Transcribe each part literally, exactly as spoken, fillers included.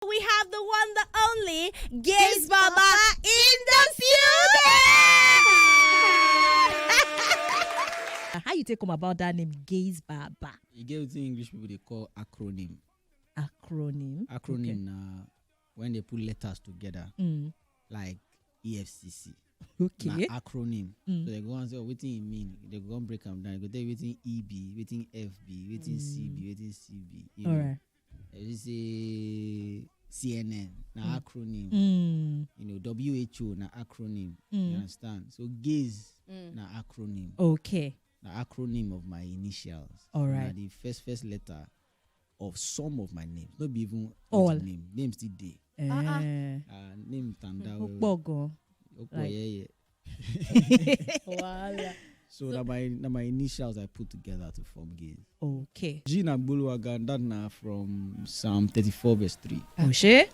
We have the one, the only Gaze Baba in the building. How you take come about that name, Gaze Baba? You get wetin English people dey call acronym. Acronym. Acronym Okay. na when they put letters together, Mm. like E F C C. Okay. Na acronym. Mm. So they go and say, "Oh, wetin e mean?" They go and break am down. They go tell you wetin E be, wetin F be, wetin C be, Mm. wetin C be. You All know. right. If you say C N N, na Mm. acronym. Mm. You know, W H O na acronym. You Mm. understand? So gaze Mm. na acronym. Okay. Na acronym of my initials. All So na right. the first, first letter of some of my names. Not be even all All. the name. Name still dey. Eh. Uh, name tanda Ó well, pọ̀ well. gan. Ó pọ̀ Like yẹ́yẹ́. Wahala. So So na my, na my initials I put together to form gaze. Okay. G na Gboluwaga, that na from Psalm thirty-four verse three. Ó ṣe.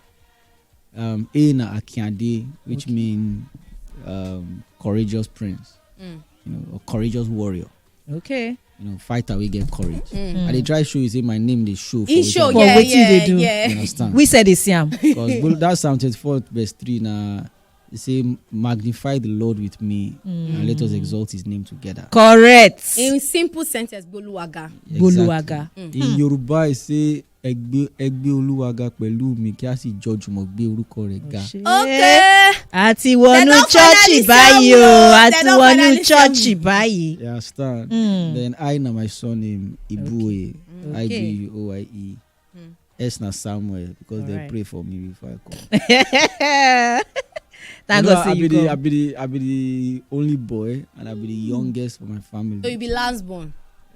Um, A na Akinade, which Okay. mean, um, courageous prince, Mm. you know, or courageous warrior. Okay. You know, fighter wey get courage. Mm. I dey try show you say my name dey show for E wetin show, I But yeah, wetin you yeah, dey do? yeah. You understand? We said the same. Because that Psalm thirty-four verse three na, e say, "Magnify the Lord with me, and let us Mm. exalt his name together." Correct. In simple sentence, Gboluwaga. Exactly. Gboluwaga. Mm. In Yoruba, e say, "Ẹ gbé, ẹ gbé Olúwa ga pẹ̀lú mi, kí a sì jọ jùmọ̀ gbé orúkọ rẹ̀ ga." Ó ṣe. Okay. A ti They wọnú don chọ́ọ̀chì finally báyìí sell o. me o. A They ti don wọnú finally sell chọ́ọ̀chì me. báyìí. You understand? Mm. Then I na my surname, Ibuoye. Okay. Okay. I B U O Y E. Mm. S na Samuel, because they Alright. pray for me before I come. Thank You know, God say I you be the, come. I be the, I be the only boy, and I be the Mm. youngest for my family. So you be last born?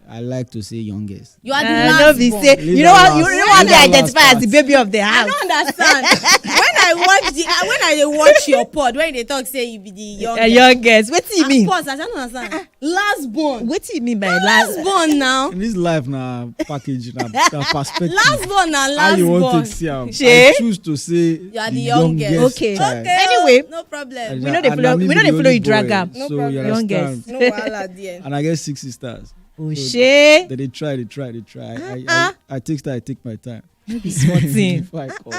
I like to say youngest. You are the Uh, last no be born. say, Leave you know that what, you last, know what leave they that last identify as the part. baby of the I house. don't understand. When I watch the, uh, when I dey watch your pod, when they talk say you be the A youngest. youngest. Wetin you Ah, mean? Pause, I don't understand. Last born. Wetin you mean by last? Last born now. In this life na package, na, na perspective. Last born na How last you want born. to see am? Shey? I choose to say You are the the youngest. youngest Okay. child. Okay, Anyway. no problem. And We no dey and follow, na me we be no dey the follow only you drag boy, am. No so problem. you Youngest. understand. No wahala there. And I get six sisters. So Oshe. they dey try, they try, they try. I, Uh-uh. I, I take time, I take my time. No be small thing. Before I call.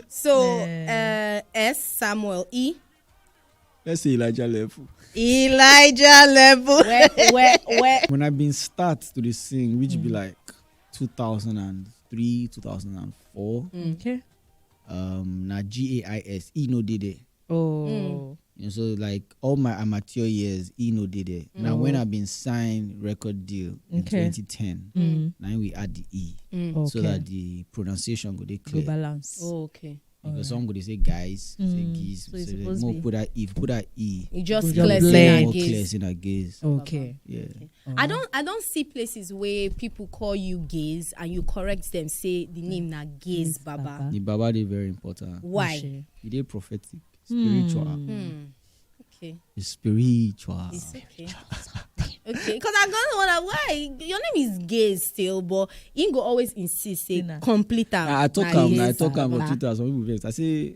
So, Eh. uh, S Samuel E. Let's say Elijah level. Elijah level. Where, where, where? When I been start to the sing, which be Mm. like two thousand and three, two thousand and four. Mm. Okay. Um, na G A I S, E no dey there. Oh. Mm. You know, so like all my amateur years, E no dey there. Now when Mm. I been sign record deal in Okay. twenty ten, Mm. now we add the E Mm. so Okay. that the pronunciation go dey Go clear. balance. Oh, okay. Because Alright. some go dey say guys, say Mm. geese. So it's So they supposed more be put that E, put that E. You just Put clear that blend. More clear gaze. in our gaze. Okay. Yeah. Okay. I Alright. don't, I don't see places where people call you gaze and you correct them, say the name na gaze Gaze Baba. Baba. The Baba dey very important. Why? Oshe. E dey prophetic, spiritual. Hmm. Hmm. Okay. It's spiritual. It's okay. Okay, because I'm gonna wonder why your name is Gaze still, but he go always insist say Tina. complete am. I, I talk Na am, I Gaze talk am for Baba. Twitter. Some people vex. I say,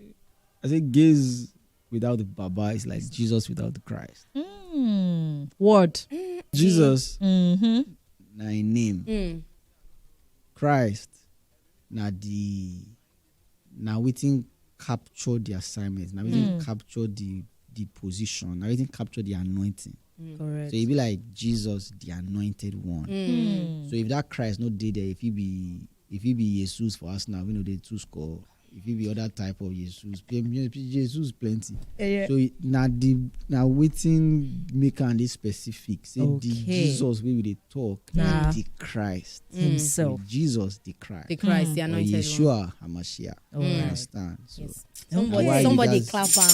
I say, gaze without the Baba is like Jesus without the Christ. Mm. Word. Mm, Jesus Mm-hmm. na im name. Mm. Christ na the, na wetin capture the assignment, na wetin Mm. capture the the position, na wetin capture the anointing. Mm. Correct. So e be like Jesus, the anointed one. Mm. Mm. So if that Christ no dey there, if he be, if he be Jesus for us now, we know they two score. If he be other type of Jesus, pe-, pe-, Jesus plenty. Eh, yeah. So it, na the, na wetin make am dey specific. Say the Okay. Jesus wey we dey talk, Nah. the Christ. Mm. Himself. Jesus, the Christ. The Christ, the Mm. Or anointed one. Yeshua HaMashiach. All You right. understand? So Yes. Somebody, why you somebody guys clap am.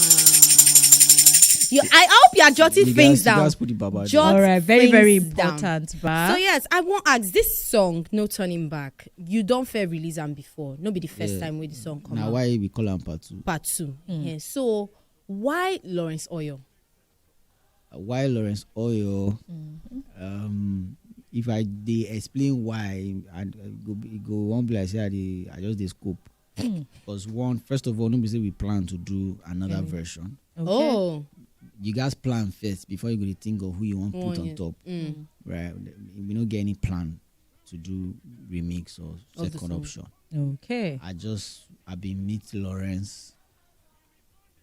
You, I hope you are jotting You things guys, you down. guys put the Baba Jot there. All right, very, very things down. important, ba. So yes, I wan ask this song, No Turning Back. You don fair release am before. No be the first Yeah. time wey the song come Now out. why we call am part two? Part two. Mm. Yeah. So why Lawrence Oyor? Uh, why Lawrence Oyor? Mm-hmm. Um, if I dey explain why, I, I go, it go won't be like say I dey, I just dey scope. Mm. Because one, first of all, no be say we plan to do another Mm. version. Okay. Oh. You guys plan first before you go dey think of who you want Oh, put on yeah. top, Mm. Mm. right? We no get any plan. to do remix or Of the second song. Option. Okay. I just I been meet Lawrence.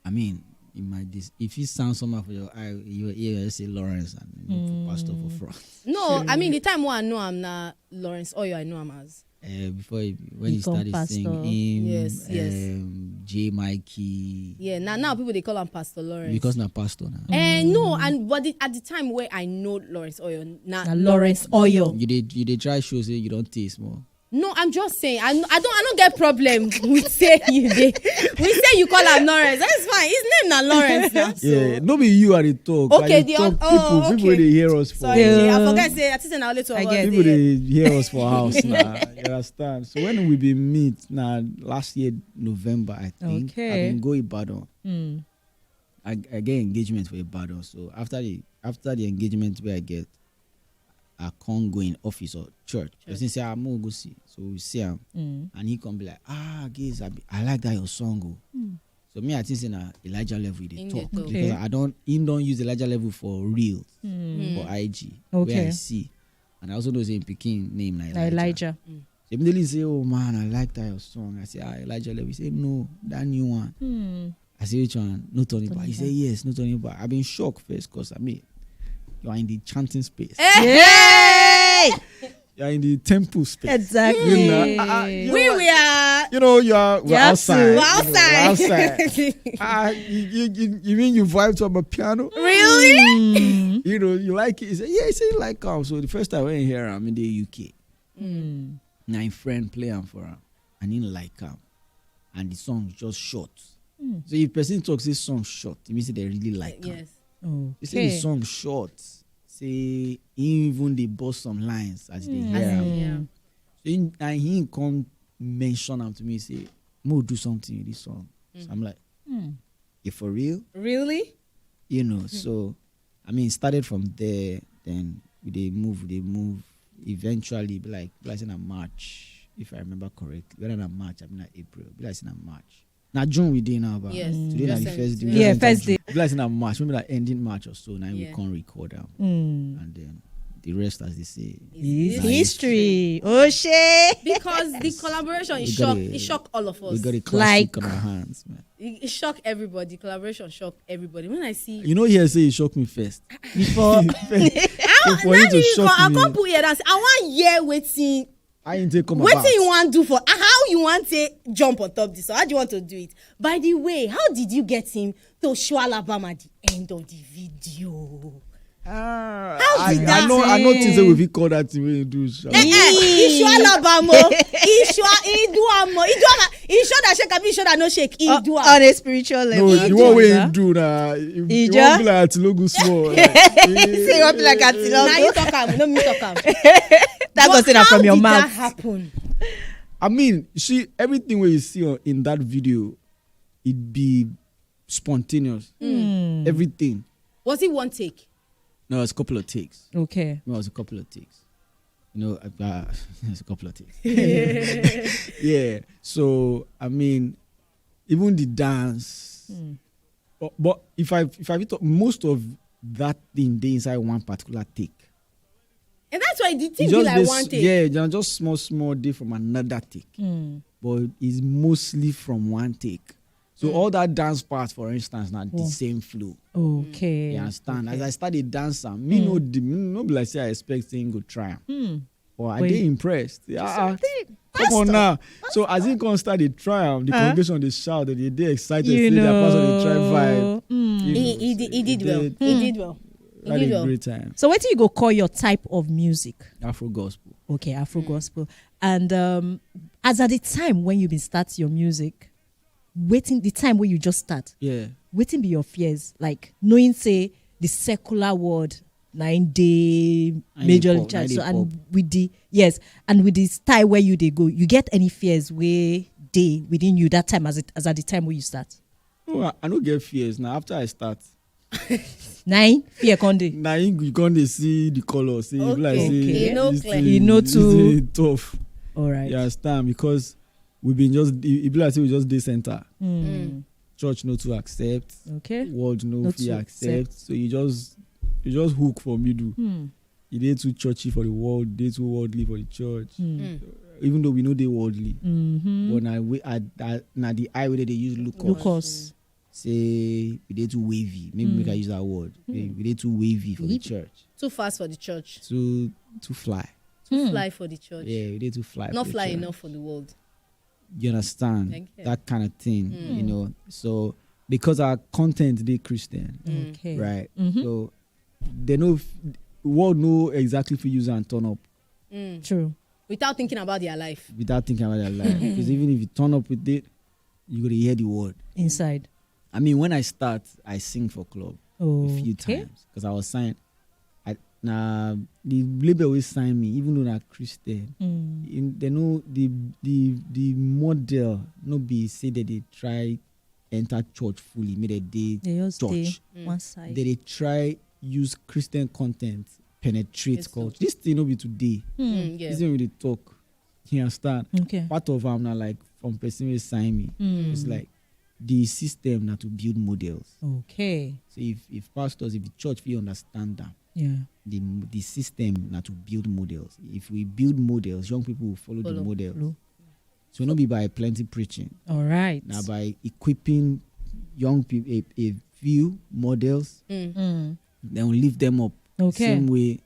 I mean, it might dis- if it sounds somehow for your eye, your ear, you say Lawrence and you know, for pastor for front. No, I mean the time when I know I'm not Lawrence Oyo, I know I'm as. Uh, before he, when he Become started pastor. Singing, him, Yes, yes. Um, J Mikey. Yeah, now now people they call him Pastor Lawrence. Because na pastor now. Eh, no, and but the, at the time where I know Lawrence Oyo, not Na Lawrence Oyo. You did you did try show say you don't taste more. No, I'm just saying. I, I don't I don't get problem with say you dey. We say you call him Lawrence. That's fine. His name na Lawrence now. So. Yeah, no be you are the talk. Okay, I dey the talk oth- people, oh, people okay. They hear us for. Sorry, Yeah. Jay, I forget say I think say na only two of I us get dey People here. They hear us for house now. You understand? So when we be meet now last year November, I think Okay. I been go Ibadan. Mm. I, I get engagement for Ibadan. So after the after the engagement where I get, I can't go in office or church. Person say I'm gonna go see. So we see him, Mm. and he come be like, ah, guys, I, be, I like that your song. Oh. So me, I think say na Elijah Level they In talk the talk. because Okay. I don't him don't use Elijah Level for real Mm. for I G Okay. where I see, and I also know say him picking name na Na Elijah. Elijah. They immediately say, oh man, I like that your song. I say, ah, Elijah Level. He say, no, that new one. Mm. I say, which one? No Tony Bar. He say, yes, no Tony Bar. I've been shocked first because I mean, you are in the chanting space. Hey! You are in the temple space. Exactly. You know, uh, uh, you We know, we are. You know, you are we're Yes, outside. We're You know, outside. We're outside. Ah, you, you, you, you mean you vibe to a piano? Really? Mm. You know, you like it. He said, yeah, he said he like him. So the first time when he hear him in the U K, Mm. now his friend play him for him, and he like him, and the song just short. Mm. So if person talks this song short, it means they really like him. Yes. You say the Okay. Song short. Say he even they bust some lines as they hear As him. in, yeah. So he, and he come mention am to me say, "Mo do something with this song." So I'm like, Mm. "You for real?" Really? You know. So I mean, it started from there. Then we they move, we they move. Eventually, be like, be like say na March, if I remember correctly. Whether na March, I mean na April. Be like say na March. Na June we dey now, but Yes. today na Just the end- first day. yeah. Yeah, Just first enter day. June. Be like say na March. Maybe like ending March or so. Now we Yeah. can't record am. Mm. And then the rest, as they say, It's na history. Oh, shit. Because the collaboration it We got shock a- it shock all of us. We got a classic Like- on our hands, man. It, it shock everybody. Collaboration shock everybody. When I see You know, here say it shocked me first. Before. First, so for you to you shock come, I me, come put here and say, I want hear waiting. I ain't take come What about. You want do for? How you want to jump on top this? How do you want to do it? By the way, how did you get him to show Alabama at the end of the video? Ah, How I, did I that know. I know things that happen? We fit call that thing when you do. Sha. Eh, eh, Iṣu Alabama. Iṣu Iduamo. Iduama. Iṣu that shake abi Iṣu that no shake. Uh, Iduamo. On a spiritual level. No, I'll the do one it, way huh? you do now. You, you Ija? won't be like Atilogu small. Say you want be like Atilogu. Now you talk am. No me talk am. That But goes in how from your did mouth. That happen? I mean, see, everything where you see on, in that video, it be spontaneous. Hmm. Everything. Was it one take? No, it's a couple of takes. Okay. No, it's a couple of takes. You know, uh, it's a couple of takes. Yeah. So I mean, even the dance. Hmm. But, but if I if I talk, most of that thing they inside one particular take. And that's why the thing It's be just like this- one take. Yeah, they're just small small day from another take. Hmm. But it's mostly from one take. So all that dance part, for instance, now the Oh. Same flow. Okay. You understand? As I started dancing, me no the me no be like say I expect thing go try am. Hmm. But I Wait. dey impressed. Yeah, Something- come on Pastor. Now. So as he come start dey try am, the Huh? congregation dey shout, they dey excited, You say their pastor dey try know. vibe. Hmm. You He, know, he, did, he did well. did- He did well. He Had did a well. Great time. So what do you go call your type of music? Afro gospel. Okay, Afro gospel. And um, as at the time when you been start your music, waiting the time when you just start, Yeah. Waiting be your fears, like knowing say the secular world na in dey Na in major dey in pop, charge. na in So dey and pop. With the yes, and with the style where you dey go, you get any fears where they within you that time as it as at the time where you start? No, I, I no get fears now. After I start, Nine fear con dey. Now you gonna dey see the color. See, you be like Okay. say Okay. E no this clear. thing- E no this too- thing tough. All right. You understand? Because we been just e e be like say we just dey center. Hmm. Church no to accept. Okay. World no No fit to accept. So you just you just hook for middle. Hmm. e dey too churchy for the world, dey too worldly for the church. Mm. Even though we know dey worldly, Mm-hmm. but na we I, I, na the eye wey dey use look Look us. Us. Say we dey too wavy. Maybe make I Mm. use that word. We Mm. we dey too wavy for the Yep. church. Too fast for the church. Too too fly. Too Mm. fly for the church. Yeah, we dey too fly. Not for the fly church. Enough for the world. You understand I get. That kind of thing. Mm. You know. So because our content dey Christian, Mm. Okay. right? Mm-hmm. So they know world know exactly if you use and turn up Mm. True. Without thinking about their life. Without thinking about their life. Because even if you turn up with it, you go to hear the word. Inside. I mean, when I start, I sing for club a few Okay. times because I was signed. I, na the label wey sign me, even though na Christian, Mm. in, they know the the the model no be say that they try enter church fully, make they dey They just stay church. Mm. One side. They dey try use Christian content penetrate Yes, culture. This thing no be today. Mm. Mm, yeah. This thing we dey talk. You understand? Okay. Part of am na like from person wey sign me. Mm. It's like the system na to build models. Okay. So if if pastors, if the church fit understand them, Yeah. the the system na to build models. If we build models, young people will follow, Follow. the models. Follow. So not be by plenty preaching. All right. Now by equipping young people a, a few models, Mm. Mm. then we lift them up. Okay. Same way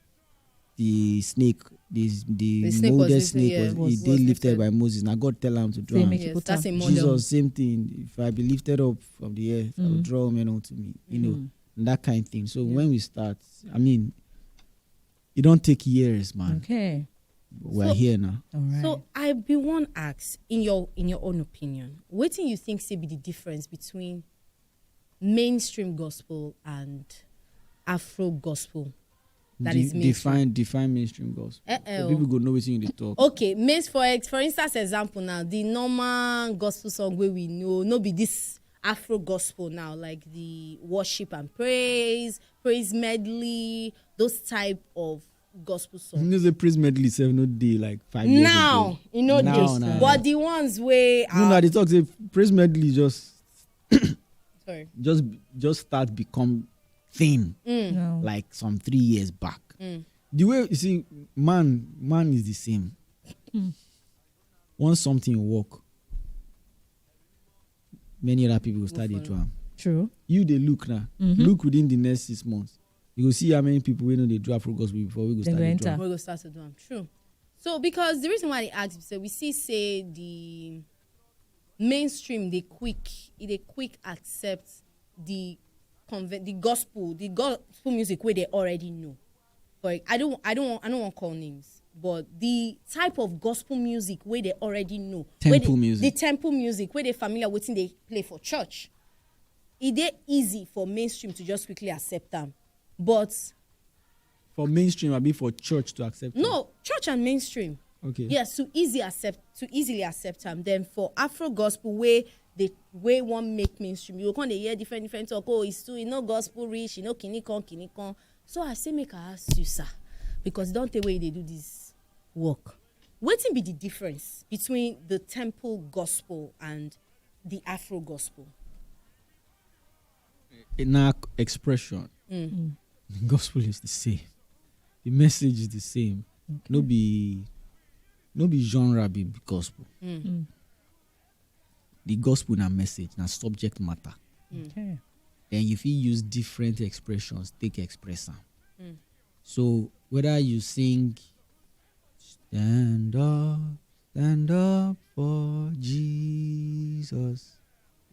the snake, the the, The snake was molded lifted, snake yeah, was, was- he dey was lifted lifted. by Moses. Now God tell him to Say drown. make Yes, you put that's am. a model. Jesus, same thing. If I be lifted up from the earth, I will Mm. draw men unto me. You know, Mm. and that kind of thing. So Yeah. when we start, I mean, it don't take years, man. Okay. We're So- here now. All right. So I be one ask in your in your own opinion, wetin you think say be the difference between mainstream gospel and Afro gospel? That De- is mainstream. Define define mainstream gospel. Eh, So eh, people oh. go know wetin you dey talk. Okay, main for ex for instance example now, the normal gospel song wey we know no be this Afro gospel now, like the worship and praise, praise medley, those type of gospel You songs. know say praise medley sef no dey like five years Now ago. e no Now, dey, now. But the ones wey No, no, are they talk say praise medley just sorry. just just start become thing Mm, No. like some three years back. Mm. The way you see, man, man is the same. Mm. Once something work, many other people will start Go it follow. one. True. You dey look now. Mm-hmm. Look within the next six months. You go see how many people wey no dey do Afro gospel before we go They start go dey do enter. am. We go start to do am. True. So because the reason why I ask is say we see say the mainstream dey quick, e dey quick accept the conve- the gospel, the gospel music wey they already know. But I don't, I don't, want, I don't want call names. But the type of gospel music wey they already know, wey Temple they, music. the temple music wey they familiar wetin they play for church, e dey easy for mainstream to just quickly accept am. But For mainstream, I be for church to accept. it. No, church and mainstream. Okay. Yes, to easy accept, to easily accept am. Then for Afro gospel wey they wey wan make mainstream, you go come dey hear different different talk. Oh, it's too, e no gospel rich, e no kini kan kini kan. So I say make I ask you, sir, because e don tey wey you dey do this work. Wetin be the difference between the temple gospel and the Afro gospel? In our expression, Mm. Mm. the gospel is the same. The message is the same. Okay. No be no be genre be gospel. Mm. Mm. The gospel na message, na subject matter. Mm. Okay. Then you fit use different expressions take express am. Mm. So whether you sing "Stand up, stand up for Jesus,"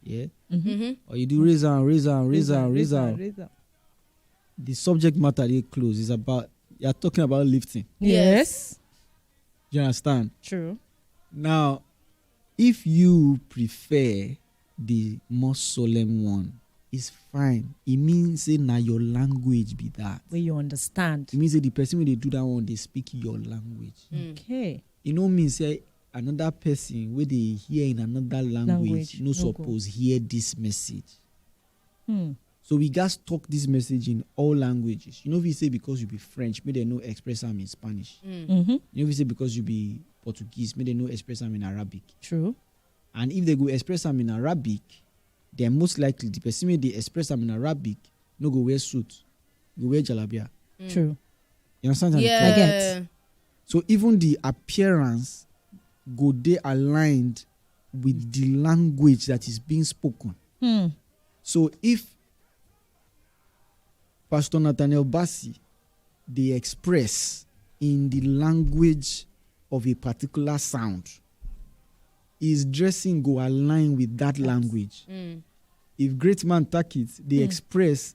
yeah, Mm-hmm. Mm-hmm. or you do "Raise am, raise am, raise am, raise am," Raise am. The subject matter dey close. Is about, you're talking about lifting. Yes. Yes. Do you understand? True. Now, if you prefer the more solemn one, it's fine. It means say na your language be that. Where you understand. It means say the person wey dey do that one dey speak your language. Mm. Okay. E no mean say another person wey dey hear in another language, Language, no no go. Suppose hear this message. Hmm. So we gats talk this message in all languages. You no fit say because you be French, make dem no express am in Spanish. Mm. Mm-hmm. You no fit say because you be Portuguese, make dem no express am in Arabic. True. And if they go express am in Arabic, then most likely the person wey dey express am in Arabic no go wear suit, go wear jalabia. Mm. True. You understand? Yeah. I get. So even the appearance go dey aligned with the language that is being spoken. Hmm. So if Pastor Nathaniel Bassey dey express in the language of a particular sound, his dressing go align with that language. Mm. If Great Man Takit dey express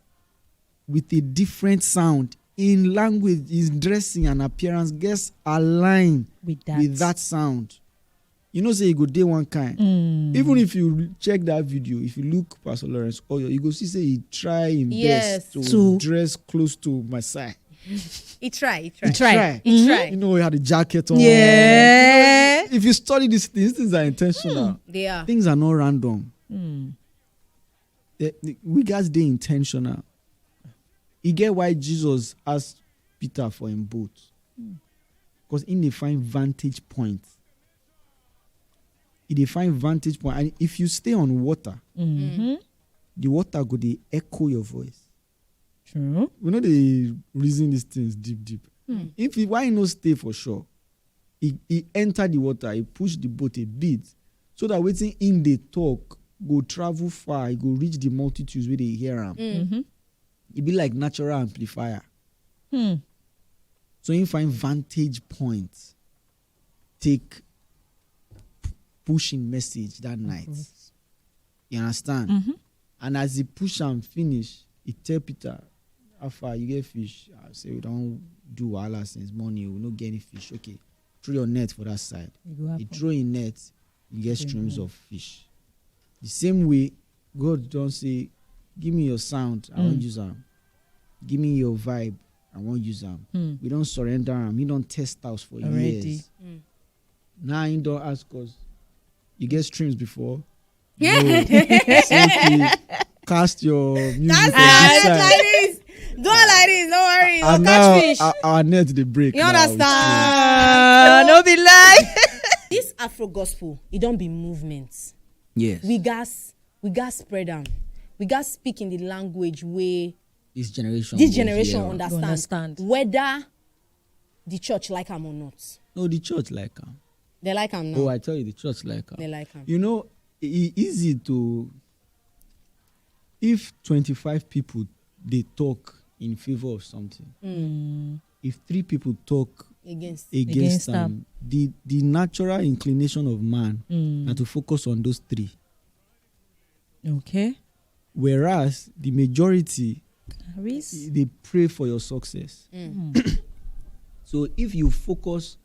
with a different sound in language, his dressing and appearance gets aligned With that. with that sound. You know, say you go dey one kind. Mm. Even if you check that video, if you look Pastor Lawrence Oyor, you go see say he try him Yes. best to, To- dress close to Messiah. He try. He He try. try. He Mhm. try. You know, he had a jacket on. Yeah. If you study these things, these things are intentional. They are. Things are not random. Mm. Eh, we guys dey intentional. You get why Jesus asked Peter for him boat, because in dey find vantage point. He dey find vantage point, and if you stay on water, Mhm. the water go dey echo your voice. True. We know they reason these things deep, deep. If he, why no stay for shore? He, he enter the water, he push the boat a bit, so that wetin in dey talk go travel far, e go reach the multitudes where they hear him. Mm-hmm. It be like natural amplifier. Hmm. So he find vantage point, take p- pushing message that night. You understand? Mm-hmm. And as he push and finish, he tell Peter, "How far you get fish?" I say, "We don't do wahala since morning. We no get any fish." "Okay, throw your net for that side." It go He happen. throw in net, you get streams of fish. The same way, God don't say, "Give me your sound, I won't Mm. use them. Give me your vibe, I won't use them." Hmm. We don't surrender him. He don't test us for Already. years. Mm. Now he don't ask us, "You get streams before?" Yeah. No. Say, "Okay, cast your music That's on this it. side." Like this. Do it like this. Don't worry. And You'll now catch fish. our, our net dey break. You Now. Understand? Ah, no be lie. This Afro gospel, it don't be movement. Yes. We gas, we gas spread them. We gas speak in the language way This generation. this goes generation here. Understand, Understand. Whether the church like him or not. No, the church like him. They like him now. Oh, I tell you, the church like him. They like him. You know, it easy to, if twenty-five people they talk in favor of something, Mm. if three people talk Against. against, Against them, the the natural inclination of man Mm. na to focus on those three. Okay. Whereas the majority, Riz. they pray for your success. Mm. So if you focus,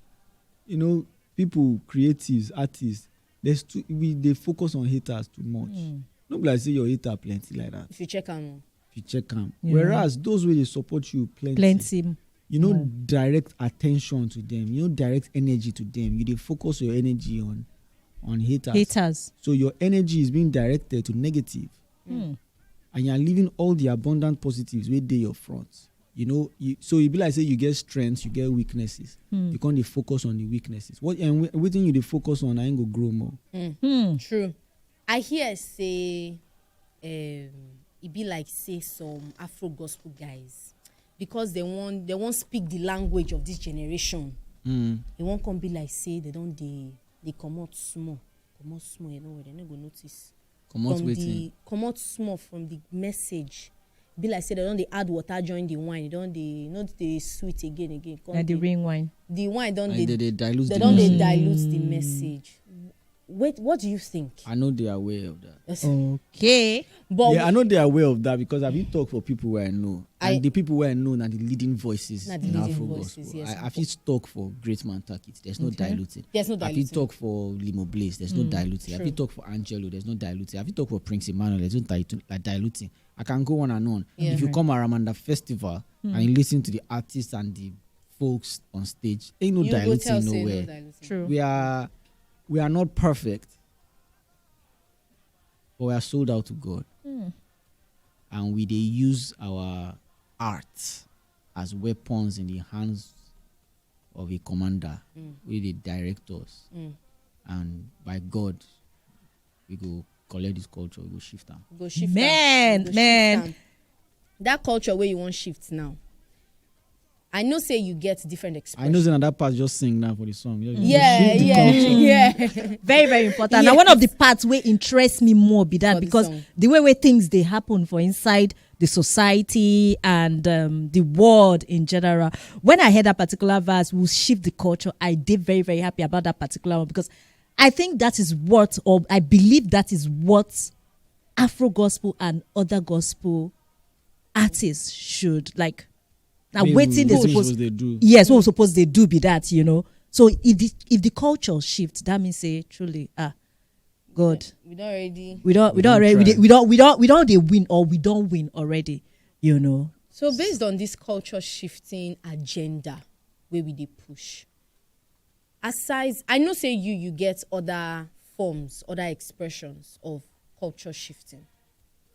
you know, people, creatives, artists, there's too we they focus on haters too much. Mm. No be like say your hater plenty like that. If you check him, If you check them. Yeah. Whereas those where they support you plenty, Plenty. you know, more. Direct attention to them. You know, direct energy to them. You they focus your energy on on haters. Haters. So your energy is being directed to negative, Hmm. and you are leaving all the abundant positives where they your front. You know, you, so you be like say you get strengths, you get weaknesses. Hmm. You can't dey focus on the weaknesses. What and wh- wetin you dey focus on, I ain't go grow more. Hmm. True. I hear say, um, it be like say some Afro gospel guys, because they want they want speak the language of this generation. Mm. They won't come be like say they don't they they come out small, come out small. You know what? They no go notice. Comot From wetin? The come out small from the message. Be like say they don't they add water join the wine. They don't they not they sweet again again. Come Na the dey- rain wine. The wine don't And they they, they dilute they the don't they message. dilute the Mm. Message. Wait, what do you think? I know they are aware of that. Okay. But Yeah, I know they are aware of that because I fit talk for people where I know, and I- the people where I know are the leading voices Na the in leading Afro voices, gospel. yes. I, I fit talk for Great Man Takit. There's no Okay. Diluting. There's no I fit diluting. Talk for Limo Blaze. There's no Mm. Diluting. I True. Fit talk for Angelo. There's no Diluting. I fit talk for Prince Emmanuel. There's no dilu- like, Diluting. I can go on and on. Yeah. If you Right. Come around the festival Mm. and you listen to the artists and the folks on stage, ain't no You go tell diluting say no nowhere. Diluting. True. We are we are not perfect, but we are sold out to God, Hmm. and we they use our art as weapons in the hands of a commander Mm. where they direct us, Mm. and by God, we go collect this culture, we go shift them. Go shift Man, am. Go man. Shift am. That culture where you want shift now. I know say you get different I expressions. Know say na that part just sing now for the song. Just Yeah, shift the yeah, culture. Yeah. Very, very important. And one of the parts wey interest me more be that For the because song. The way wey things dey happen for inside the society and um, the world in general. When I heard that particular verse, "Will shift the culture," I did very, very happy about that particular one because I think that is what, or I believe that is what Afro gospel and other gospel artists should like. Now, Wey waiting we- is wetin supposed suppose dey do. Yes, what we suppose dey do be that, you know. So if the if the culture shift, that means say truly, ah, God, We don't already. we don't we We don't don already we, try. dey, we don't we don't we don't dey win, or we don't win already, you know. So based on this culture shifting agenda where we dey push, aside, I know say you you get other forms, other expressions of culture shifting.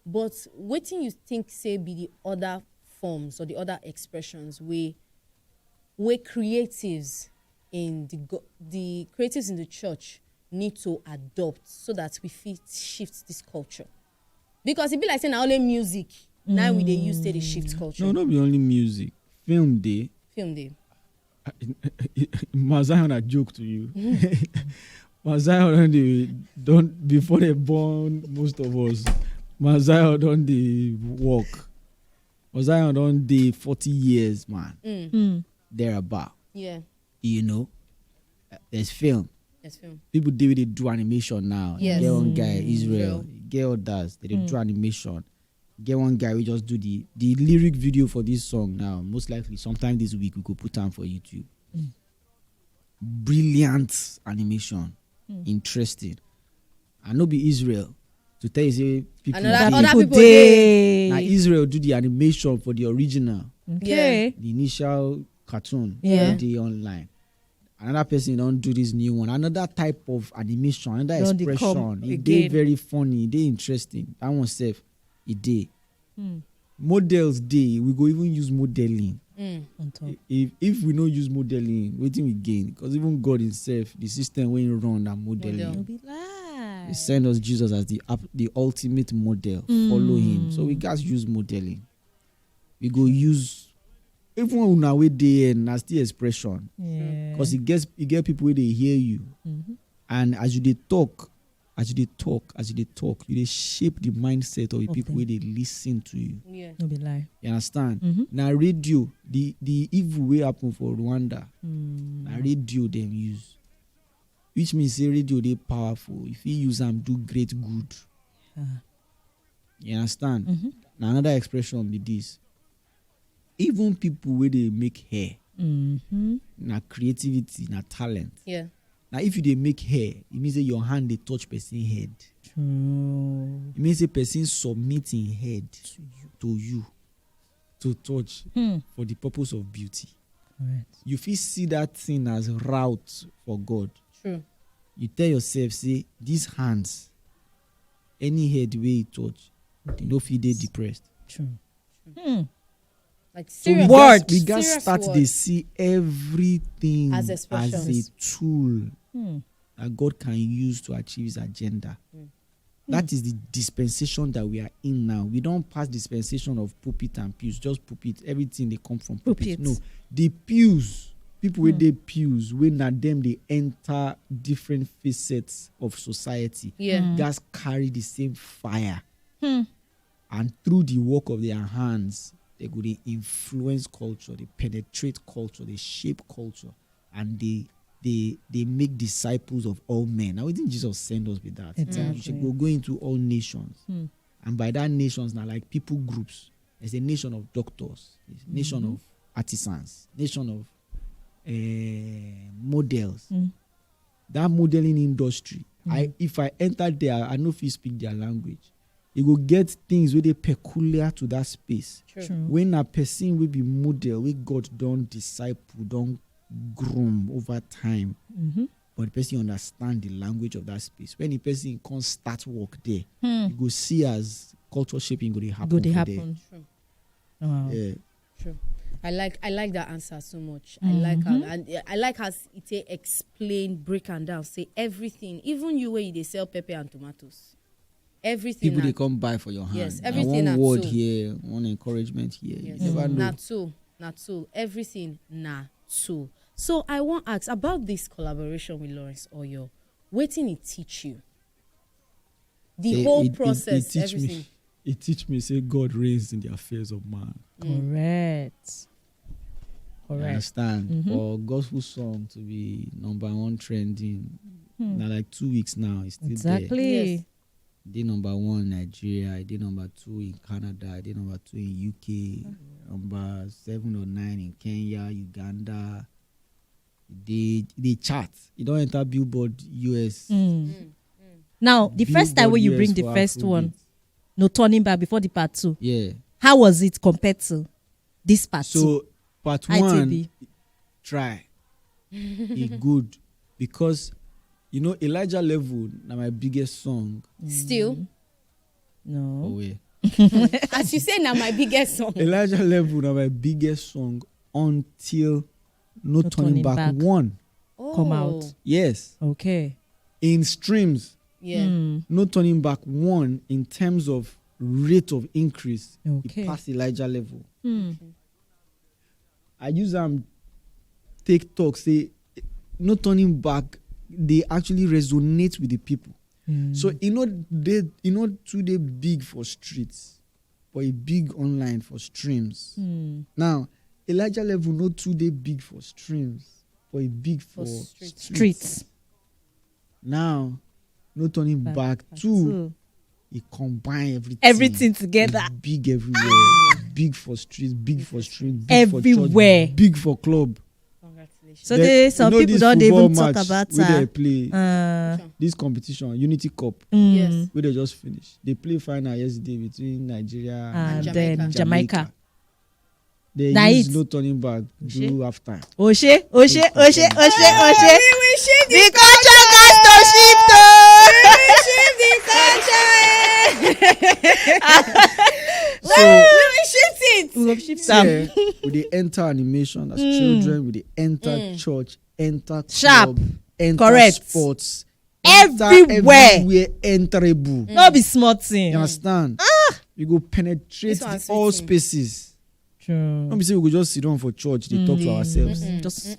But wetin you think say be the other forms or the other expressions where where creatives in the go- the creatives in the church need to adopt so that we fit shift this culture? Because e be like say na only music na we dey use take dey shift culture. No, no be only music. Film dey. Film dey. Mount Zion, I joke to you. Mount Zion don dey don before they born most of us. Mount Zion don dey work. Mount Zion don dey forty years, man. Mm. Thereabout. Yeah. You know, there's film. Yes, film. People dey wey dey do animation now. Yes. Get one guy Israel. True. Get others. They dey do animation. Get one guy we just do the the lyric video for this song now. Most likely, sometime this week we go put am for YouTube. Brilliant animation, interesting. I no be Israel to tell you say people Another dey- other People people dey. Na Israel do the animation for the original, Okay. the initial cartoon Yeah. wey dey online. Another person don do this new one. Another type of animation, another Don dey come expression. E dey again. Very funny. E dey interesting. That one sef, e dey. Models dey. We go even use modeling. On top. If if we no use modeling, wetin we gain? Because even God himself, the system wey he run na modeling. Model. No be lie. He send us Jesus as the ap- the ultimate model. Follow him. So we gats use modeling. We go use even una wey dey here na still expression. Yeah. Because e get e get people wey dey hear you, and as you dey talk, as you dey talk, as you dey talk, you dey shape the mindset of the Of people them. wey dey listen to you. Yeah. No be lie. You understand? Mm-hmm. Na radio, the the evil wey happen for Rwanda, Mm. na radio dem use, which means say radio dey powerful. If you use am do great good, Ah. You understand? Mhm. Na another expression be this. Even people wey dey make hair, Mm-hmm. na creativity, na talent. Yeah. Now, if you dey make hair, e mean say your hand dey touch person head. True. E mean say person submit him head to you to touch Hmm. for the purpose of beauty. Correct. You fit see that thing as route for God. True. You tell yourself say these hands, any head wey e touch, e no fit dey depressed. True. Hmm. Like So we serious. Word. gats, we gats Serious start word. Dey see everything As as a expressions. Tool Hmm. that God can use to achieve his agenda. Mm. That is the dispensation that we are in now. We don pass dispensation of pulpit and pews. Just pulpit, everything dey come from pulpit. Pulpit. No, the pews, people wey Hmm. dey pews, wey na dem dey enter different facets of society. Yeah. Mm. Gats carry the same fire, Hmm. and through the work of their hands, they go dey influence culture, dey penetrate culture, dey shape culture, and they they they make disciples of all men. Now, wetin Jesus send us with that? Exactly. We should go go into all nations, Hmm. and by that nations, now, like, people groups. There's a nation of doctors, there's a nation Mm-hmm. of artisans, nation of uh, models. Mm. That modeling industry, I Mm. if I enter there, I no fit speak their language. You go get things wey dey peculiar to that space. True. True. When a person wey be model, wey God don disciple, don groom over time, Mm-hmm. but the person understand the language of that space. When the person can start work there, Hmm. you go see as culture shaping go dey happen. Go dey For there. Happen. True. Wow. Yeah. True. I like I like that answer so much. I like how Mm-hmm. and uh, I like how it take explain, break and down, say everything. Even you where you dey sell pepper and tomatoes, everything. People na- dey come buy for your hand. Yes, Na everything one na word tool. Here, one encouragement here. Yes. You never Mm. know. Na tool. Na tool. Everything na tool. So I wan ask about this collaboration with Lawrence Oyor. Wetin e teach you? The whole process, everything. E teach me say God reigns in the affairs of man. Correct. You understand? For gospel song to be number one trending, na like two weeks now, it's still there. Exactly. Dey number one in Nigeria, dey number two in Canada, dey number two in U K, number seven or nine in Kenya, Uganda. Dey dey chart. E don enter Billboard U S. Now, the first time Billboard when you U S bring the for first Afrobeat. One, No Turning Back before the part two, Yeah. How was it compared to this part two? So part How it take one be? Try. E good because you know Elijah Level na my biggest song. Still, No. Oh wait. As you say, na my biggest song. Elijah Level na my biggest song until No, No Turning, Turning Back, Back. One. Oh. Come out. Yes. Okay. In streams, Yeah. Hmm. No Turning Back One in terms of rate of increase, Okay. e pass Elijah Level. Hmm. I use am take talk say No Turning Back dey actually resonate with the people. Hmm. So e no dey e no too dey big for streets, but e big online for streams. Hmm. Now, Elijah Level no too dey big for streams, but e big for, For streets. Streets. Now, No Turning Back, Part two, two. e combine everything. Everything together. E big everywhere. Big for streets, big for streets, big for Everywhere. Church, big for club. Congratulations. So Then, they, some you know people this don't even football talk match about wey they her. play Uh, this competition, Unity Cup, mm, Yes. wey they just finish. They play final yesterday between Nigeria And Jamaica. um, Jamaica. They Na use it. No Turning Back Shey. do halftime. Oshe, Oshe, Oshe, Oshe, Oshe. We will shift The culture got to shift o. We will shift the culture. So We will shift it. We go shift am. yeah, we dey enter animation as children, we dey enter church, enter Sharp. club, enter Correct. Sports, Everywhere. Everywhere enterable. No be small thing. You understand? You go penetrate This one the, sweet all me. Spaces. True. No be say we go just sit down for church, they talk to ourselves. Mm, just Just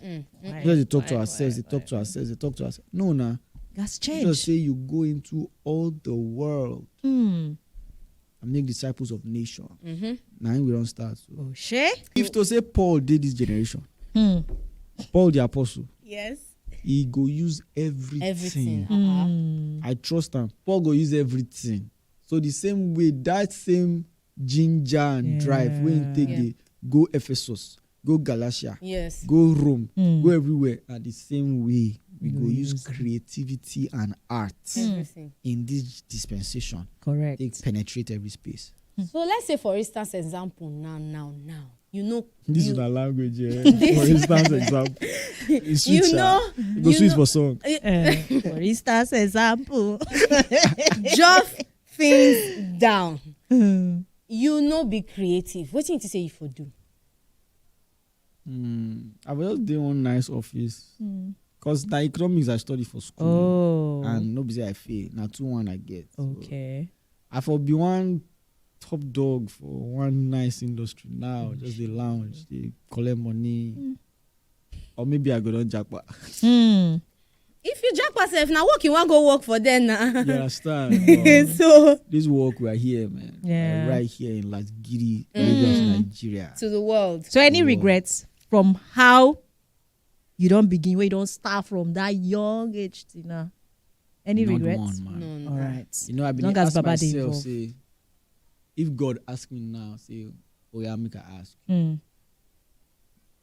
they talk to ourselves, they talk to ourselves, they talk to us. No, nah. That's Just change. Say you go into all the world Mm. and make disciples of nation. Now we don't start. So. Oshe. If to say Paul did this generation, Hmm. Paul the apostle, Yes. he go use everything. Everything. Mm. I trust him. Paul go use everything. So the same way, that same ginger and drive when he take Yeah. the go Ephesus, go Galatia, Yes. go Rome, Mm. go everywhere. And the same way, we Go go use use it. Creativity and art Everything. in this dispensation. Correct. They penetrate every space. So let's say, for instance, example now, now, now. You know, This you, is a language, yeah. For instance, example, it's you sweet, know, sha. It go you sweet know- for song. Uh, for instance, example. Just things down. Mm. You know, be creative. What do you say you for do? Mm, I will just do one nice office Mm. because the economics I study for school Oh. and no be say I fail. Now two one I get. So Okay. I for be one top dog for one nice industry now. Just the lounge, they collect money, Mm. or maybe I go down jackpot. Mm. If you jackpot sef, now work you want go work for them now. You understand? But So this work we are here, man. Yeah. Right here in Lasgidi, Lagos, Nigeria. To the world. So any Wow. regrets from how you don't begin, where you don't start from that young age till now? Any Not regrets? One, man. No, no. All right. You know, I been Long as ask Baba dey myself, involved. Say, if God ask me now, say, oh yeah, make I ask. Mm.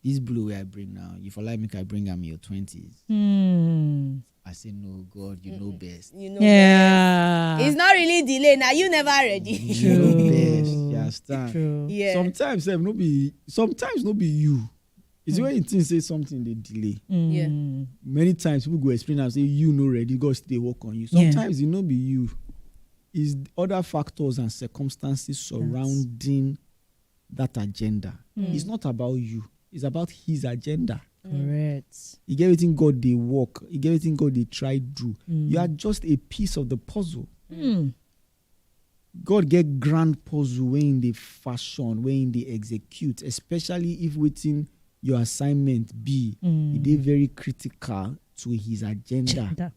This blue where I bring now, you for like make I bring am in your twenties. Mm. I say, no, God, you know best. You know. Yeah. It's not really delay now. You never ready. You know True. best. You understand? True. Yeah. Sometimes eh, no be sometimes no be you. It's when you think say something they delay. Mm. Yeah. Many times people go explain and say you no ready, God still dey work on you. Yeah. Sometimes it no be you. It's other factors and circumstances surrounding that agenda. Mm. It's not about you. It's about his agenda. Correct. You get everything God they work. You get everything God they try do. Mm. You are just a piece of the puzzle. Mm. God get grand puzzle wey him dey fashion, wey him dey execute, especially if wetin your assignment be, e dey very critical to his agenda. Agenda.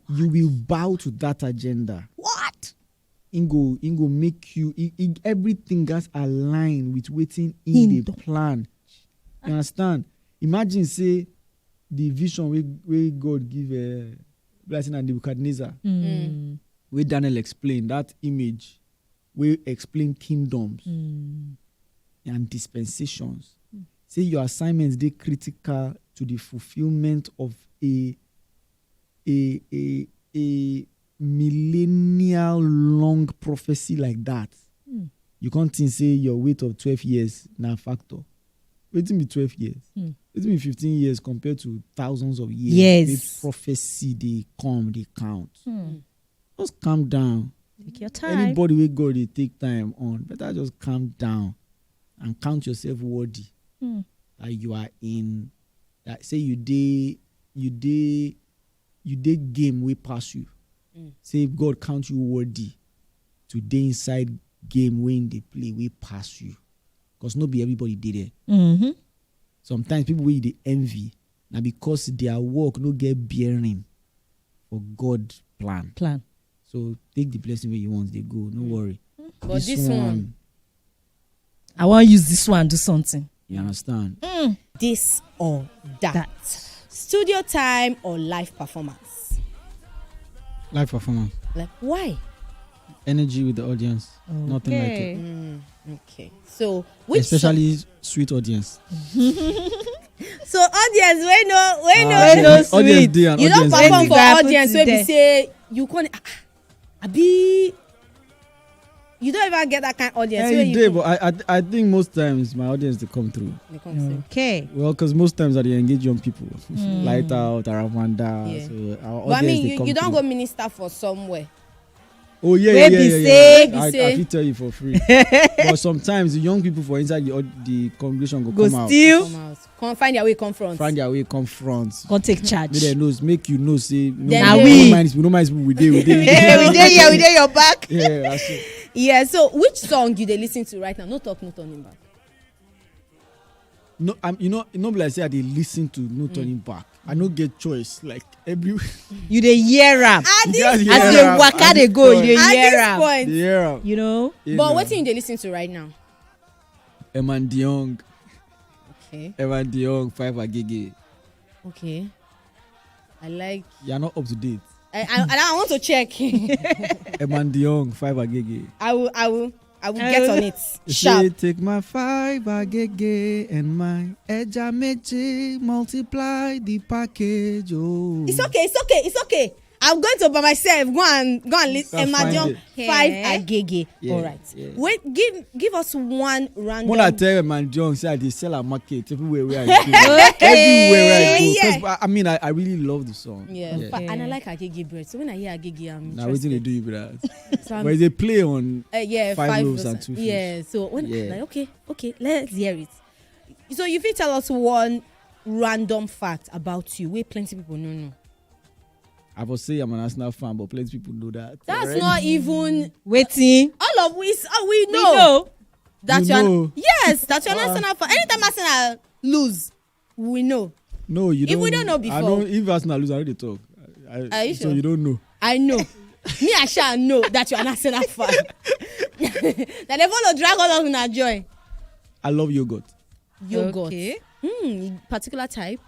You will bow to that agenda. What? Him go, him go make you, he, he, everything gats align with wetin him dey plan. You understand? Imagine say the vision wey, wey God give, uh, like say na Nebuchadnezzar, wey Daniel explain, that image wey explain kingdoms and dispensations. Say your assignments dey critical to the fulfillment of a, a, a, a millennial long prophecy like that. You can't think say your wait of twelve years na factor. Wetin be twelve years? Wetin be fifteen years compared to thousands of years? Yes. This prophecy dey come, dey count. Just calm down. Take your time. Anybody wey God dey take time on, better just calm down and count yourself worthy that you are in, that say you dey, you dey, you dey game wey pass you. Say if God count you worthy to dey inside game wey him dey play wey pass you, because no be everybody dey there. Sometimes people wey you dey envy na because their work no get bearing for God plan. Plan. So take the blessing wey you want, dey go, no worry. But this one, I wan use this one do something. You understand? This or that. That. Studio time or live performance? Live performance. Like, why? Energy with the audience. Nothing like it. Okay. Okay. So, which song- Especially sweet audience. So audience, wey no, wey no. Wey no Audience sweet. dey and You don't audience dey. perform for Exactly audience wey be there. Say you can't. Abi, you don't even get that kind of audience. Yeah, Wey you you dey, but I, I, I think most times my audience dey come through. They come say, Okay. Well, because most times I dey engage young people, Light Out, Aramanda. Yeah. So our But I audience mean, dey you, come you don't through. Go minister for somewhere. Oh yeah, Wey yeah, be yeah, yeah, say- yeah. I, Say- I fit tell you for free. But sometimes the young people for inside the aud- the congregation go, Go come out, still. Come out. Come find their way. Come front. Find their way, come front. Come take charge. Make them know, make you know, say no, Then no, they- we We- no mind people, no mind people. We dey, we dey, we Yeah, we dey. dey here, we dey your back. Yeah, that's it. Yeah. So which song you dey listen to right now? No talk, no turning back. No, I'm, you know, no be like say I dey listen to no turning back. I no get choice. Like every You dey hear am. At You this, guys As hear you dey am. waka dey go, you dey at hear this am. Point. Dey hear am. You know. Yeah, But man. What thing you dey listen to right now? Eman Diong, Okay. Eman Diong, Five Agege. Okay. I like. You are not up to date. I, I, and I want to check. Eman Diong, Five Agege. I will. I will. I will I get will- on it. He Sharp. Say, take my Five Agege and my Eja Meji, multiply the package. Oh. It's okay. It's okay. It's okay. I'm going to by myself. Go and go and listen. Go and Emma find John it. Five Okay. Agege. Yeah, All right. Yeah. Wait. Give give us one random. When I tell Eman Diong, say I dey sell at market everywhere where I go. Everywhere where I go. Yeah. 'Cause I, I mean, I, I really love the song. Yeah, Yeah. but- and I Okay. Like Agege bread. So when I hear Agege, I'm Now wetin dey interested. Do you be that? So I'm- But they play on Uh, yeah, Five five Loaves loaves and Two Fish. Yeah, so when Yeah. Like, okay, okay, let's hear it. So if you tell us one random fact about you, where plenty people no know. I will say I'm an Arsenal fan, but plenty people know that. That's already. Not even Wetin? All of we. Oh, we We know know. that You you're. Know. Yes, that you're an Arsenal fan. Anytime Arsenal lose, we know. No, you If don't. We don't know I before. Don't, if Arsenal lose, I already talk. I, I, Are you so sure? You don't know. I know. Me, I shall know that you're an Arsenal fan. That they follow drag all of una joy. I love yogurt. Yogurt. Okay. Hmm. Particular type.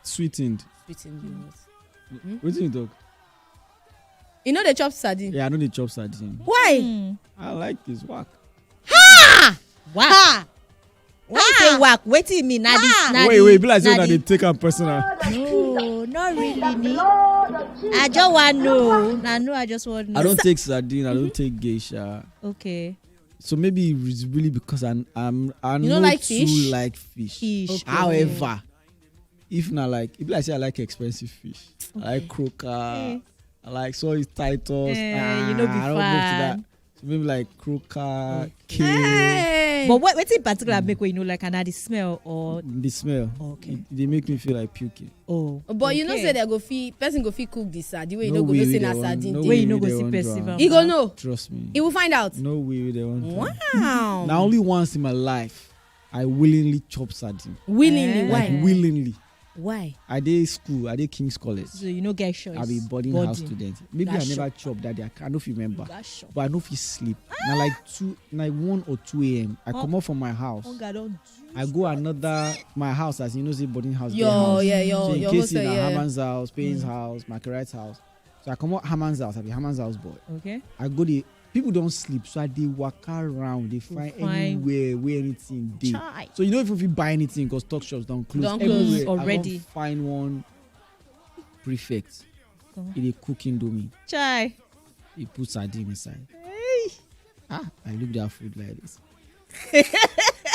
Sweetened. Sweetened yogurt. What do you talk? You know they chop sardine. Yeah, I know they chop sardine. Why? Hmm. I like this work. Wow. Ha! When you say work, wetin you mean? Na this, na Wait, the, wait, be like say na una the- Dey take am personal. No, not really. Me. I just want know. Na no, I just want know. I don't take sardine. I don't take geisha. Okay. So maybe it's really because I'm I'm I You no don't like too fish? Like fish. Fish. Okay. However, if not like if like say I like expensive fish, I like croaker, I like soy titus. Eh, Ah, you know, be I don't go to that. fan. So maybe like croaker, king. Hey. But what wetin in particular make wey you no like, and na the smell or? The smell. Okay. It, they make me feel like puking. Oh. But you know Okay. say they go fit person go fit cook this sardine wey you No no go way know wey say they na wan- sardine no dey. Wey you way no go they see wan perceive drown. am. He go know. Trust me. He will find out. No way wey they wan drown. Wow. Na only once in my life I willingly chop sardine. Willingly. Eh. Why? Like willingly. Why? I dey school. I dey King's College. So you no get choice. I be boarding house student. Maybe I Gotcha. Never chop that day. I, I no fit remember. Gotcha. But I no fit sleep. Na like two, like one or two a.m. I Oh. Comot from my house. Hunger don. I go another my house, as you know say boarding house. Get Your house. yeah So your in your case hostel na yeah. Haman's house, Payne's house, Marguerite's house. So I comot Haman's house. I be Haman's house boy. Okay. I go the people don sleep, so I dey waka around, dey find Find- anywhere where anything dey. Chai. So you know if you fit buy anything because talk shops don close. Don Everywhere close. I wan Already. Find one prefect. Come on. He dey cook indomie. Chai. He put sardine inside. Ah, I look that food like this.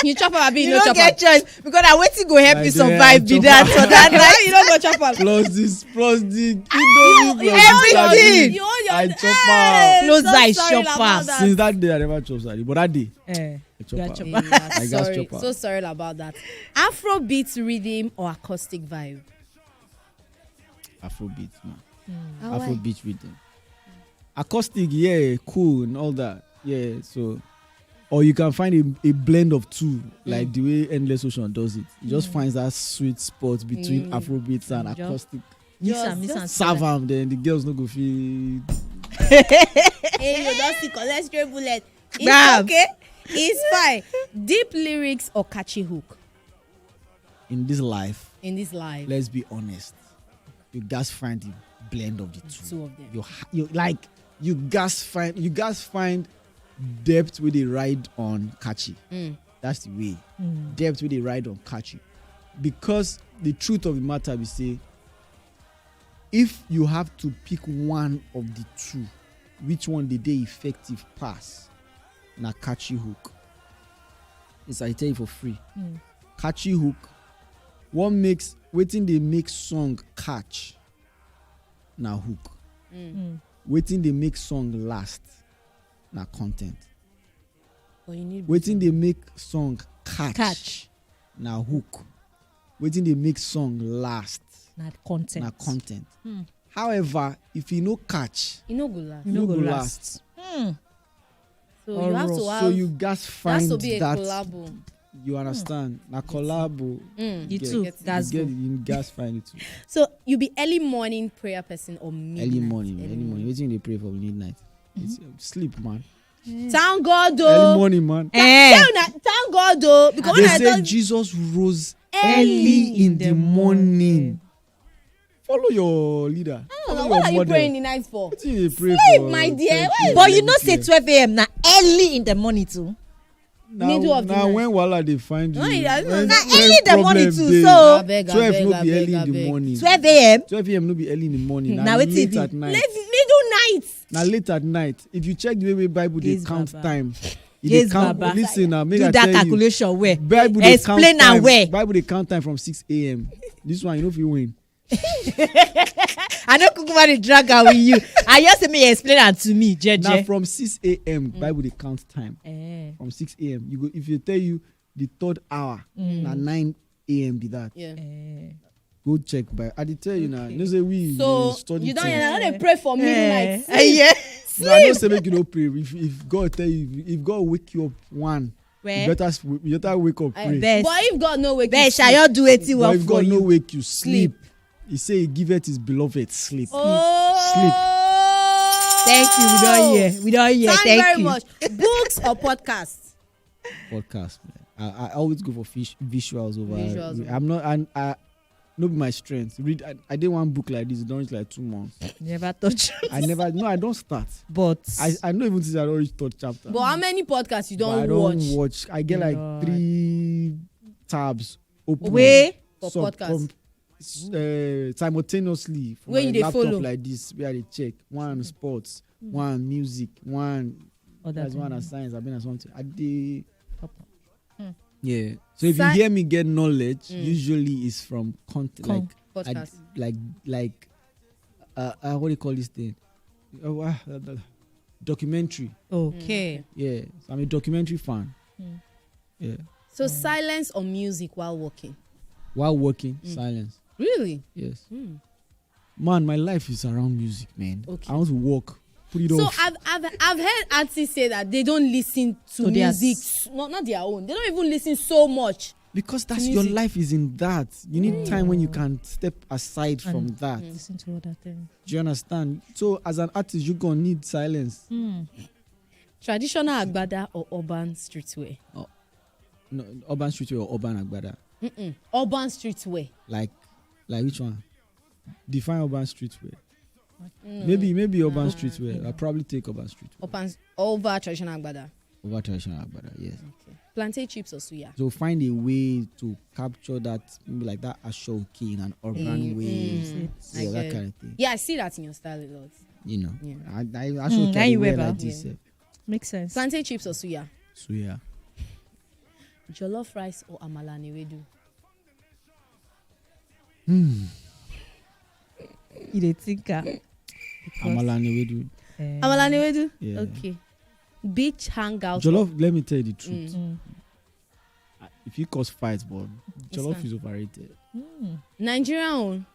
You chop am abi you You no no chop am. Get choice because na wetin go help Like you the way I survive be chop that am. for that Why night. You no go chop am. Plus this, plus the indomie, plus the Everything. sardine. You hold your I chop am. Close So eyes, sorry chop about pass. that. Since that day, I never chop sardine. But that day, Eh, I chop you am. chop Yeah, I gats sorry. Chop am. So sorry about that. Afrobeat rhythm or acoustic vibe? Afrobeat, man. Ah, why? Afrobeat rhythm. Acoustic, yeah, cool and all that. Yeah, so or you can find a, a blend of two, like the way Endless Ocean does it. It just finds that sweet spot between Mm. Afrobeats and Just- acoustic. Miss Just- am, miss am. Serve am, then the girls no go feel. Hey, you don see collect stray bullet. It's Bam. Okay. It's fine. Deep lyrics or catchy hook In this life, in this life. Let's be honest. You guys find the blend of the two. Two of them. You ha- you like you guys find you guys find depth where they ride on catchy. Mm. That's the way. Depth where they ride on catchy. Because the truth of the matter we say, if you have to pick one of the two, which one the day effective pass? Na catchy hook. It's I tell you for free. Catchy hook. What makes waiting they make song catch? Na hook. Waiting they make song last. Na content. But you need Waiting they make song catch. Catch. Na hook. Waiting they make song last. Na content. Na content. However, if you no catch, You no go last. You no no go go last. Hmm. So you have to Or have. So you guys That's find to be a that. Collabo. You understand? Na collabo. Mm. The Get- two. Get- That's you get, good. You guys find it too. So you be early morning prayer person or midnight? Early morning, early morning. Waiting they pray for midnight. It's, sleep, man. Thank God Early though. Morning, man. Eh. Tell una, thank God though because They when I say tell Jesus rose early in the morning. Follow your leader. Oh, Follow what your are you model. Praying the night for? Wetin you dey pray Sleep, for my dear. thirty Why you But you eleven know say p.m.? Twelve a.m. na early in the morning too. Na- Middle of the na night. When wahala dey find you. No, you- I don't When- know. Na when early the morning problem too. dey. So Abeg, Twelve abeg, no be abeg, early in the abeg. morning. Twelve a.m. Twelve a.m. no be early in the morning. Na wetin late be? At night. Late middle night. Na late at night. If you check the way wey Bible dey Gaze count Baba. Time, e Gaze dey count. Baba. Listen now, make Do I that tell you. Calculation where. Bible dey count Explain am time. Well. Bible dey count time from six a.m. This one you no fit win. I no kukuma dey drag am with you. I just say me explain am to me, Na jeje. From six a.m. Bible dey count time. Eh, From six a.m. You go if you tell you the third hour na nine a.m. Be that. Yeah. Eh. Go check by. I dey tell you now. You know say we So dey study you don't things. Hear, I don't pray for midnight. Eh, eh, yeah. No, I don't say make you no pray. If if God tell you if, if God wake you up one, Where? you better s- you better wake up I- pray. Best. But if God no wake Best, you, shall you do wetin But work if for God no you? Wake you sleep. Sleep. He say he giveth his beloved sleep. Oh. Sleep. Thank you. We don't hear. We don't hear. Thank, Thank, very you. Much. Books or podcasts? Podcast. Man. I, I always go for fish, visuals over. Visuals. I'm not. I, I no be my strength. Read. I, I did one book like this. It don't reach like two months. Never touch. I never. No, I don't start. But I I no even think I don't reach third chapter. But how many podcasts you But don't I don't watch? Watch. I get like Lord. Three tabs open. Wait. For Sub- podcast. com- s- uh, simultaneously for Where my you dey laptop follow? Like this where I dey check one sports, one music, one Other that's one thing. As science. I been as something. I dey. Top. Yeah. So if Sci- you hear me get knowledge, usually it's from content Con- like I- Podcast. like like uh, uh what do you call this thing? Oh, ah, that- that- documentary. Okay. Yeah, so I'm a documentary fan. Mm. Yeah. So silence or music while working? While working, silence. Really? Yes. Man, my life is around music, man. Okay. I want to work. Put it So off. I've, I've I've heard artists say that they don't listen to, To their music, s- s- not not their own. They don't even listen so much. Because to that's your music. Life is in that. You need time when you can step aside from that. Listen to other things. Do you understand? So as an artist, you're gonna need silence. Traditional agbada or urban streetwear? No, urban streetwear or urban agbada. Urban streetwear. Like, like which one? Define urban streetwear. Maybe maybe urban streetwear. I'll probably take urban streetwear Urban over traditional agbada. over traditional agbada. Yes. Okay. Plantain chips or suya? So find a way to capture that, maybe like that ashoki in an urban Mm, way. mm, Yeah, I that get kind of thing. Yeah, I see that in your style a lot. You know, Yeah. I I, I Mm, should now you wear wear like back. This. eh. Makes sense. Plantain chips or suya? So yeah, Jollof rice or amala and ewedu? You dey think am. amala and ewedu. Eh, Amala and ewedu. Yeah. Okay. Beach hangout. Jollof. Let me tell you the truth. Mm. Uh, If you cause fight, but jollof fine. Is overrated. Nigerian own.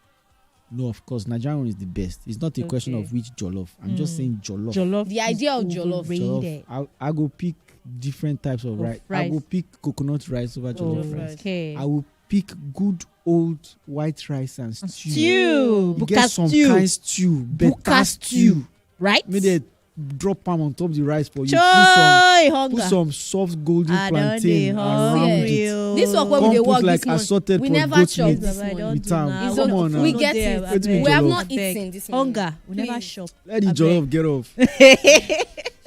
No, of course, Nigerian is the best. It's not a question Okay. of which jollof. I'm just Mm. Saying jollof. Jollof. The idea of is jollof. Jollof. Overrated. I, I go pick different types of, Of rice. I rice. Go pick coconut rice over jollof Oh, rice. Okay. I will pick good old white rice and stew. Stew. You get Buka some stew. Kind stew, better Buka stew. Right? Maybe they drop palm on top the rice for you. Joy, Put hunger. Some soft golden I don't dey plantain around hungry. It. Oh. This one wey we Come dey put work like this morning. Assorted We for never goat chop meat this Baba, I morning. don't With do now. Time. I don't Come know. on We now. get There, it. abeg. Wetin be We have jollof? not Abeg. Eaten this morning. Hunger. We never Please. Shop. Let the Abeg. Jollof get off.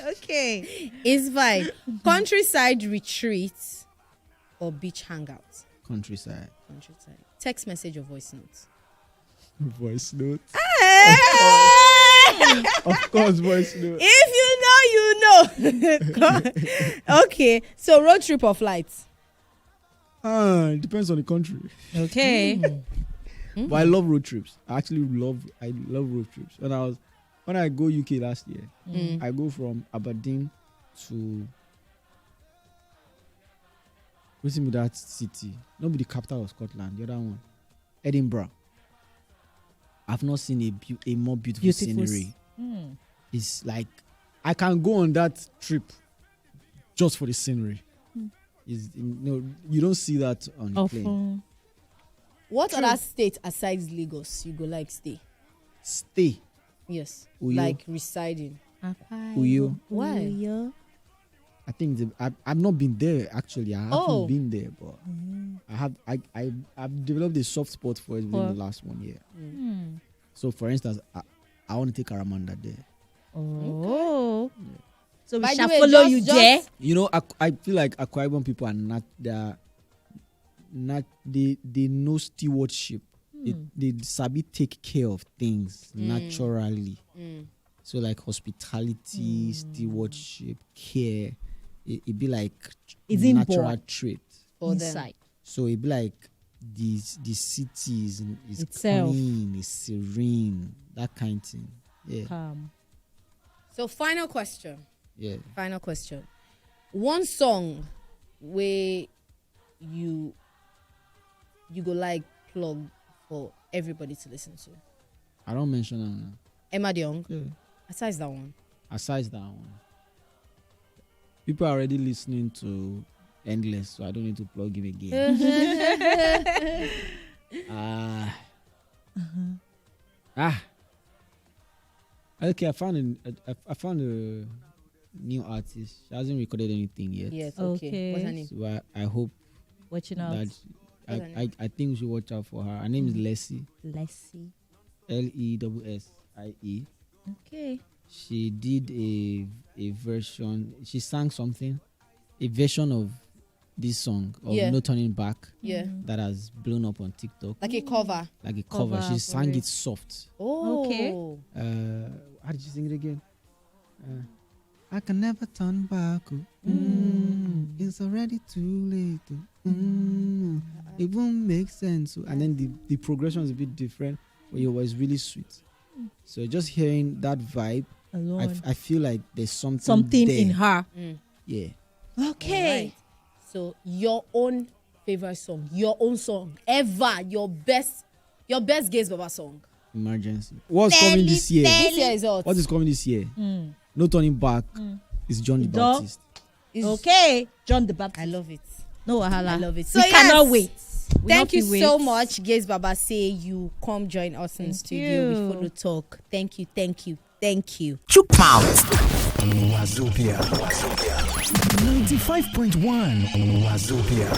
Okay. It's fine. Countryside retreat or beach hangout? Countryside. Countryside. Text message or voice note? Voice note. Of course, voice note. If you know, you know. God. Okay. So road trip or flight? Ah, it depends on the country. Okay. But I love road trips. I actually love. I love road trips. When I was when I go U K last year, Mm. I go from Aberdeen to what's in that city? Not be the capital of Scotland. The other one, Edinburgh. I've not seen a beau- a more beautiful, Beautiful. Scenery. Hmm. It's like I can go on that trip just for the scenery. Is no, you don't see that on the plane. Often. What other state aside Lagos you go like stay? Stay. Yes. Uyo. Like residing. Uyo. Why? Uyo. I think the, I, I've not been there actually. I haven't Oh. Been there, but I have I, I I've developed a soft spot for it within For- the last one year. Hmm. So, for instance, I, I want to take Aramanda there. Oh. So we By the shall way, follow just- you just- there. You know, I, I feel like Akwa Ibom people are not they are not they they know stewardship. They, they sabi take care of things naturally. So like hospitality, stewardship, care. It, it be like It's inborn. Natural trait. For them. Inside. So it be like this the city is, is Itself. Clean, is serene, that kind thing. Yeah. Calm. So final question. Yeah. Final question. One song where you you go like plug for everybody to listen to. I don't mention them now. Emma Diong. Yeah. Aside that one. Aside that one, people are already listening to Endless, so I don't need to plug him again. Ah. Ah. Okay, I found a, I, I found a new artist. She hasn't recorded anything yet. Yes. Okay. Okay. What's her name? So I, I hope Watching out. that I, What's her I, name? I think we should watch out for her. Her name is Lessie. Lessie. L E double S I E. Okay. She did a a version. She sang something, a version of this song of Yeah. No Turning Back Yeah. that has blown up on TikTok Like a cover. Like a cover. Cover She of sang it. It soft. Oh. Okay. Uh, how did she sing it again? Uh, I can never turn back. Oh. Mm. It's already too late. Oh. Mm. It won't make sense. Oh. And then the, the progression is a bit different, but it was really sweet. So just hearing that vibe, I, Alone. f- I feel like there's something Something there. In her. Mm. Yeah. Okay. Right. So your own favorite song, your own song ever, your best, your best Gaze Baba song. Emergency. What's coming this year? This year is hot. What is coming this year? No turning back. It's John the Don- Baptist. It's- Okay, John the I Baptist. Love it. No wahala. I love it. So We cannot yes, wait. We Thank no you fit wait. So much, Gaze Baba. Say you come join us in Thank studio. We you. Follow talk. Thank you. Thank you. Thank you. Chook mouth. Wazobia. ninety-five point one Wazobia.